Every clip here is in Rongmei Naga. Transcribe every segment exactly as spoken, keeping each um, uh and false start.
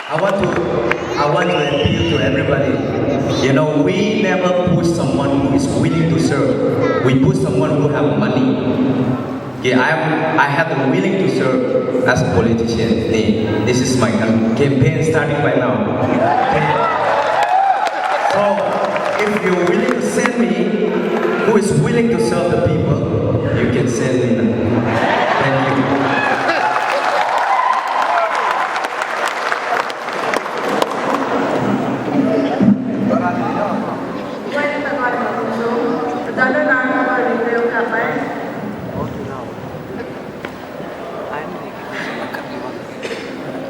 I want to, I want to appeal to everybody. You know, we never push someone who is willing to serve. We push someone who have money. Okay, I am, I have the willing to serve as a politician. Ni, this is my cam-, campaign starting by now. Okay. So, if you're willing to send me, who is willing to serve the people, you can send me now. Thank you.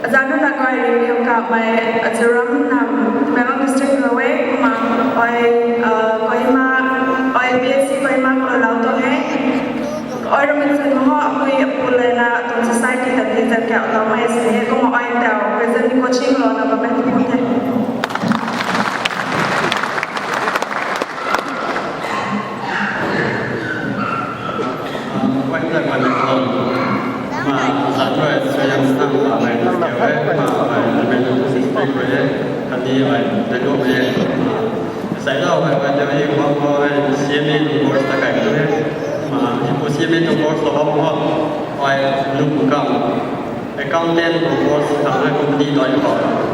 Azanuna kai review ka mai Azuram nam Tamenglong district na wei, kumna oi, uh, Kohima, oi B S C Kohima ko lau to he. Oi ramen sen ho apui apu lena tuang society ta ti zat kya lau mai si he, kumna oi tau present coaching lo na ba mai tu the.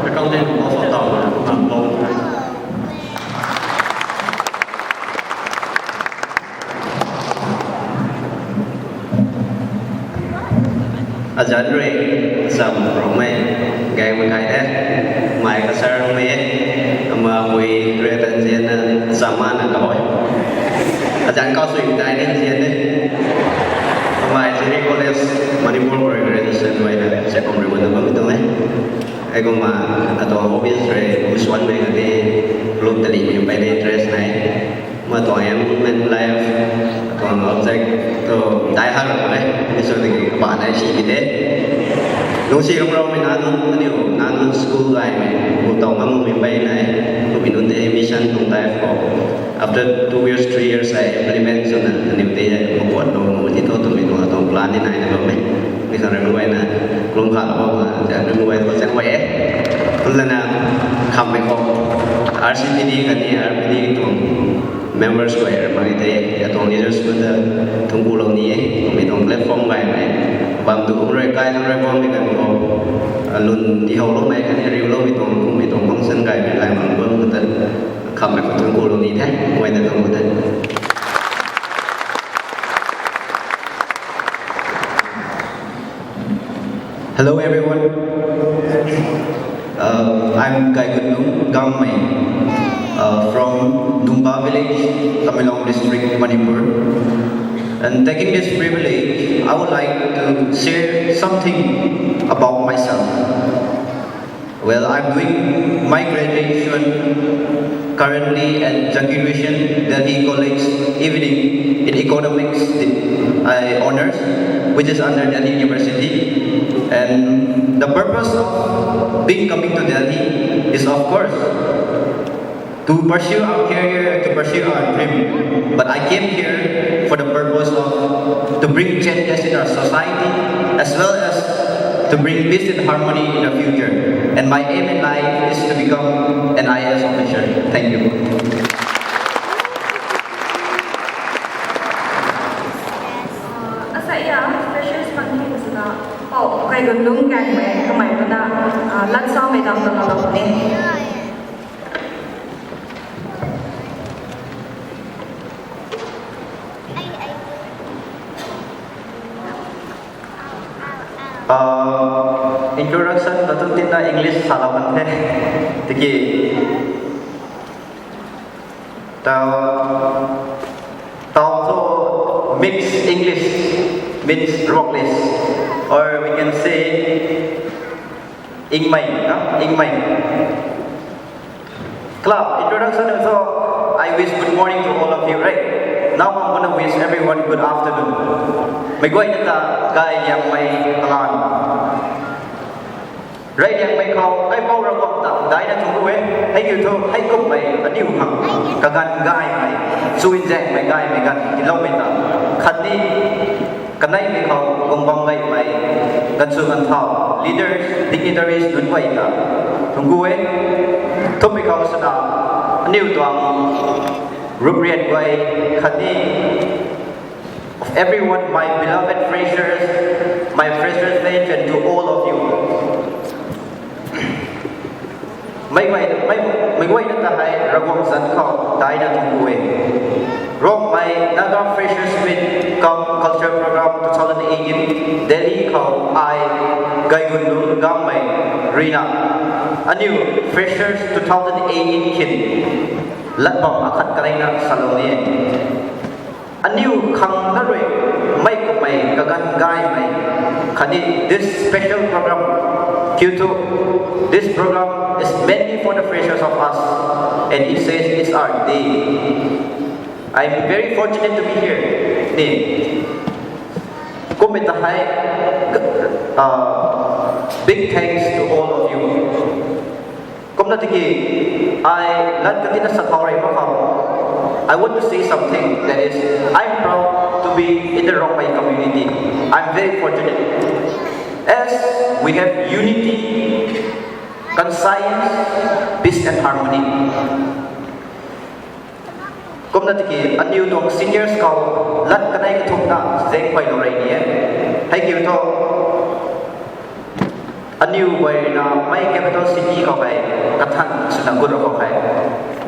Accountant course, accountant course. Azan rui, zam rongmei, gang makai the, mai kasar rongmei, ama mui rui tan zian na, zam ma na kahoi. Azan kau sui dai ni zian ni. Ama Ziri College, Manipur rui graduation rui na, second rui na bam tu ne. Ai kumna, atuang hobbies rui, usual mei kati, club tali mei pai de interest nai. Ma tuang aim in life, tuang object tu die hard le, mission tiki kaba nai si ki de. Nung si rung rau mei nanun, aniu nanun school gaymei, bu tau ngam mei pai nai, bu mei nunc de mission tuang life khou. After two years, three years, ai implement swna, aniu de, makuat lou, nung ti thu, twmei tuang, tuang plan ni nai na bam e. Ni khang rui mei guay na, lung khat lou bam na, jan rui mei guay tu, jan guay e. Kumlana, khammei khou, R C P D khatni R P D tuang members guay rui mei tei, atuang leaders guay ta, thungku lou ni e, twmei tuang platform gaymei. Bam tu kum rui kai, kum rui bam mei kan khou, lun di how loumei, khatni riu loumei tuang, kummei tuang function gaymei, lai mang bam ta, khammei khou thungku lou ni the, guay ta thungku the. Hello, everyone. Uh, I'm Gaigunlung Gammei, uh, from Dumba Village, Tamenglong District, Manipur. And taking this privilege, I would like to share something about myself. Well, I'm doing my graduation currently at Zakir Hussain Delhi College Evening in Economics, uh, Honours, which is under Delhi University. And the purpose of being coming to Delhi is, of course, to pursue our career, to pursue our dream. But I came here for the purpose of to bring changes in our society, as well as to bring peace and harmony in the future. And my aim in life is to become an I A S officer. Thank you. Uh, asa ya, special spanking suna, oh, Gaigunlung Gammei, kamei puna, uh, latsa mei dam na lau ne. Uh, introduction na tu tina English sala man the. Tiki ta, ta tu mix English means Rocklis, or we can say Ingmei, no? Ingmei. Club introduction also, I wish good morning to all of you, right? Now I'm gonna wish everyone good afternoon. Mei guay na ta, gay liangmei kalan. Rey liangmei khou, kai pou ra bam ta, dai na thung e, hei kiu thu, hei kummei, aniu hang, kaganv gaymei, chuin zaengmei gaymei ganv, tiloumei ta, khatni, kaneimei khou, guang bam gaymei, ganv chu ganv thau, Leaders, dignitaries nunc guay ta thungc ku e. Thummei khou swna aniu tuang ruprian guay khatni of everyone, my beloved freshers, my freshers' mention to all of you. Mei guay, mei, mei guayna ta hei Ravguangc zanc khou daina thungc ku e. Rongmei Naga Freshers Meet cum Culture Program two thousand eighteen Delhi khou ai Gaigunlung Gangmei ruina aniu Freshers two thousand eighteen khin lat bam akhat kaneina salou ni e. Aniu khang na rui mei kummei kaganv gaymei khatni this special program, kiu thu this program is mainly for the freshers of us, and it says it's our day. I'm very fortunate to be here. Ni kummei ta hei, uh, big thanks to all of you. Kumna tiki, ai lat katina sa khou rui mak khou, I want to say something that is, I'm proud to be in the Rongmei community. I'm very fortunate. As we have unity, conscience, peace and harmony. Kumna tiki aniu tuang seniors khou lat kanei kathumhna zaeng khuailou rey ni e. Hei kiu thu, aniu guay ruina mei capital city khou hei kathan swna gut khou hei,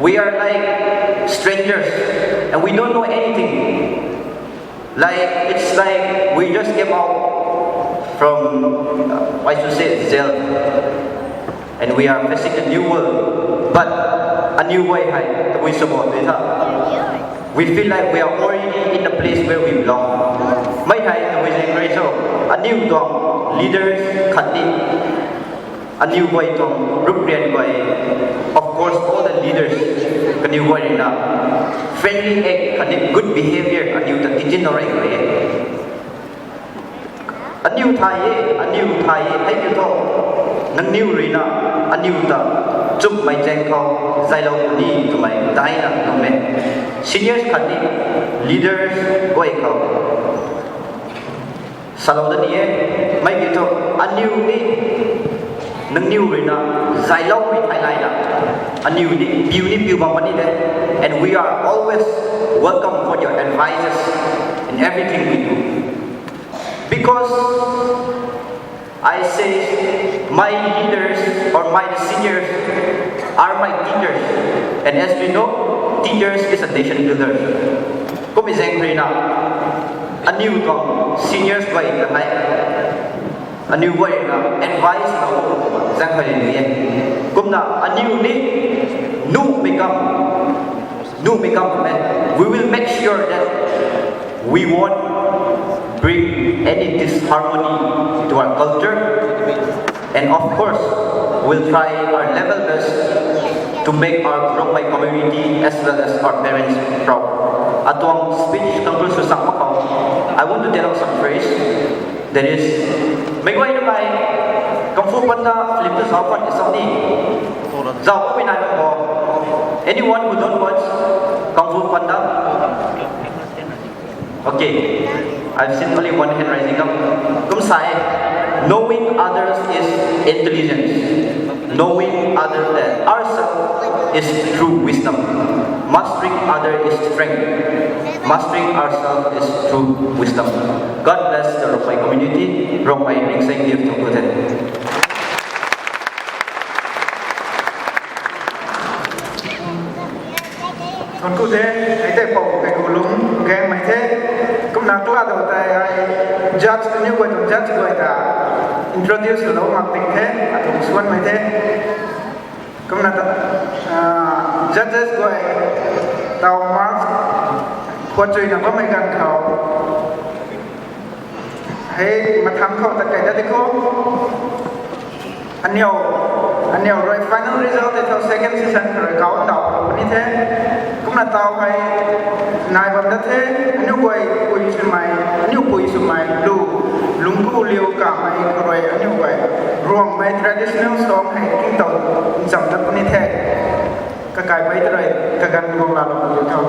we are like strangers and we don't know anything. Like, it's like we just came out from, uh, I should say, jail, and we are facing a new world. But aniu guay hei tabui sw bo tei tha, we feel like we are already in the place where we belong. Mei hei tabui zaeng rui cho, aniu tuang leaders khatni aniu guay tuang ruprian guay, of course, all the leaders, kaniw guay ruina friendly act khatni good behavior aniu ta tithin na rey e. Aniu thay e, aniu thay e, hei kiu thu, nangniw ruina aniu ta chumhmei zaeng khou zaylou puni twmei daina kum e. Seniors khatni leaders guay khou salou da ni e. Mei kiu thu, aniu ni nangniw ruina zayloumei thai layna, aniu ni piu ni piu bam puni de. And we are always welcome for your advices in everything we do. Because I say, my leaders or my seniors are my teachers. And as we know, teachers is a nation builder. Kummei zaeng ruina, aniu tuang seniors guay ta hei, aniu guay ruina advice lou zaeng khuaylou ni e. Kumna aniu ni nuhmei kam, nuhmei kam e, we will make sure that we won't bring any disharmony to our culture. And of course, we'll try our level best to make our Rongmei community as well as our parents proud. Atuang speech conclude sw sang mak khou, I want to tell out some phrase. That is, mei guayna mei Kung Fu Panda film tu zauc pan ti sam ni? Zauc pui nai bam bo? Anyone who don't watch Kung Fu Panda? Okay, I've seen only one hand rising up. Kum sa e, knowing others is intelligence. Knowing other than ourselves is true wisdom. Mastering other is strength. Mastering ourselves is true wisdom. God bless the Rongmei community. Rongmei ringsaeng diu thungc ku the. Thungc ku the, hei tei pou kei ku lung gaengmei the. Kumna kala dou tei ai judge aniu guay tuang judge guay ta introduce lou mak ting the, atuang suanmei the. Kumna ta, ah, judges guay taw marks khuat chuina bammei ganv khou, hei mathangc khou tat kei ta di kho. Aniu, aniu rui final result tei thu second session khou rui kau ndauh puni the. Kumna taw hei nai bam ta the, aniu guay pui swmei, aniu pui swmei lu, Lungc Gu Liu Kamei khou rui aniu guay Ruangmei traditional song hei king tow ncham ta puni the. Kakaipei ta rui kaganv guang laalou puni tho.